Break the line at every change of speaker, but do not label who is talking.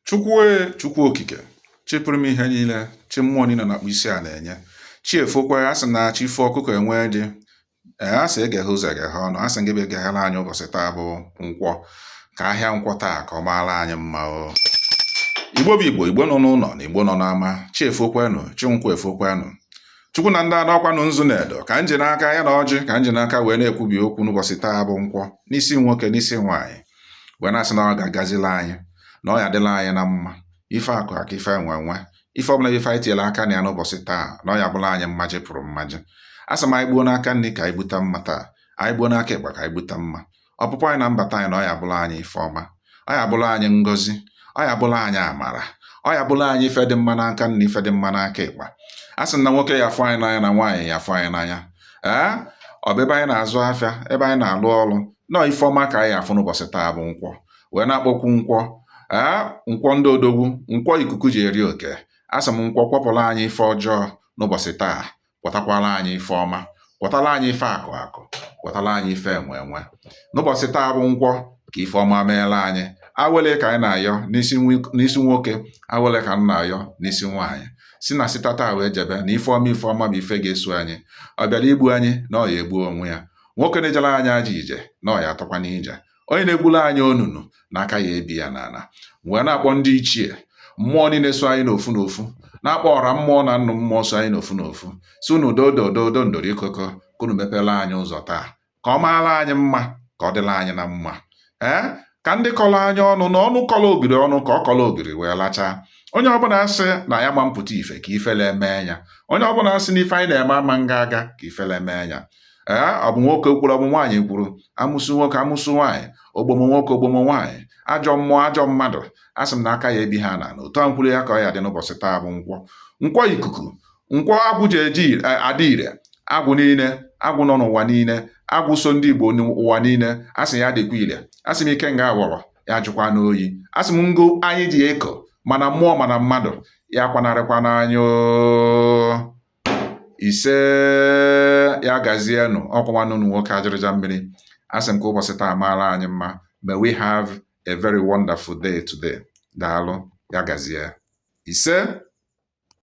Chukwu e, Chukwu okike, Chi pụrụ ime ihe niile, chi mmụọ niile na-akpọ isi ala enye. Chi efokwa, a sị na chi fo ọkụkọ enwe ji. Ee, a sị egeghe ụzọ egeghe ọnụ, a sị gị bịa egeghela anyị ụbọchị taa bụ nkwọ, ka ahịa nkwọ taa ka ọ maara anyị mma o. Igbo bụ Igbo, Igbo nọ n'ụlọ na Igbo nọ n'ama, chi efokwenụ, chi nkwọ efokwenụ. Chukwu na ndị ada ọkwanụ nzu na edo ka m ji n'aka ya na ọjị ka m ji n'aka wee na-ekwubi okwu n'ụbọchị taa bụ nkwọ n'isi nwoke n'isi nwaanyị wee na-asị na ọ ga-agazila anyị na ọ ya adịla anyị na mma ife akụ akụ ife enwe enwe ife ọbụla ife anyị tinyere aka na ya n'ụbọchị taa na ọ ya bụla anyị mmaji pụrụ mmaji. A sị m anyị gbuo n'aka nri ka anyị gbuta mma taa, anyị gbuo n'aka ịkpa ka anyị gbuta mma. Ọpụpụ anyị na mbata anyị na ọ ya bụla anyị ife ọma, ọ ya bụla anyị ngọzi, ọ ya bụla anyị amara, ọ ya bụla anyị ife dị mma n'aka nri, ife dị mma n'aka ịkpa. A sị na nwoke ya afụ anyị n'anya na nwaanyị ya afụ anyị n'anya. Ee, ọ bụ ebe anyị na-azụ afịa, ebe anyị na-alụ ọrụ, nọọ ife ọma ka anyị afụ n'ụbọchị taa bụ nkwọ, wee na-akpọkwu nkwọ. Ee, nkwọ ndị odogwu, nkwọ ikuku ji eri oke. A sị m nkwọ kwọpụrụ anyị ife ọjọọ n'ụbọchị taa, kwọtakwara anyị ife ọma, kwọtara anyị ife akụ akụ, kwọtara anyị ife enwe enwe n'ụbọchị taa bụ nkwọ, ka ife ọma meela anyị. Awele ka anyị na-ayọ n'isi nwoke, awele ka m na-ayọ n'isi nwaanyị, si na sita taa wee jebe na ife ọma, ife ọma bụ ife ga-eso anyị. Ọ bịara igbu anyị na ọ ya egbu onwe ya. Nwoke na-ejere anyị ajọ ije na ọ ya atọkwa n'ije. Onye na-egburu anyị onunu na aka ya ebi ya n'ala. Wee na-akpọ ndị ichie mmụọ niile so anyị n'ofu n'ofu, na-akpọ ọra mmụọ na nnụ mmụọ so anyị n'ofu n'ofu, si unu dodododo ndori ikoko ka unu mepere anyị ụzọ taa, ka ọ maara anyị mma, ka ọ dịla anyị na mma. Ee, ka ndị kọrọ anyị ọnụ na ọnụ kọrọ ogiri ọnụ ka ọ kọrọ ogiri wee lachaa. Onye ọbụla sị na ya ma mpụta ife, ka ifele mee ya. Onye ọbụla sị na ife anyị na-eme ama nga aga, ka ifele mee ya. Ee, ọ bụ nwoke kwuru, ọ bụ nwaanyị kwuru, amụsụ nwoke, amụsụ nwaanyị, ogbomo nwoke, ogbomo nwaanyị, ajọ mmụọ, ajọ mmadụ, a sị m na aka ya ebi ha n'ala. Otu a nkwuru ya ka ọ ya dị n'ụbọchị taa bụ nkwọ. Nkwọ ikuku, nkwọ agwụ ji eji adị ire, agwụ niile, agwụ nọ n'ụwa niile, agwụ so ndị Igbo n'ụwa niile, a sị ya dịkwa ire. A sị m ike nga awọrọ ya jụkwa n'oyi. A sị m ngo anyị ji eko mana mmụọ mana mmadụ ya kwanarịkwa n'anya. Ise, ya gazienụ. Ọkwa nwanne unu nwoke Ajịrịja Mmiri. A sị m ka ụbọchị taa maara anyị mma. May we have a very wonderful day today. Daalụ, ya gazie. Ise.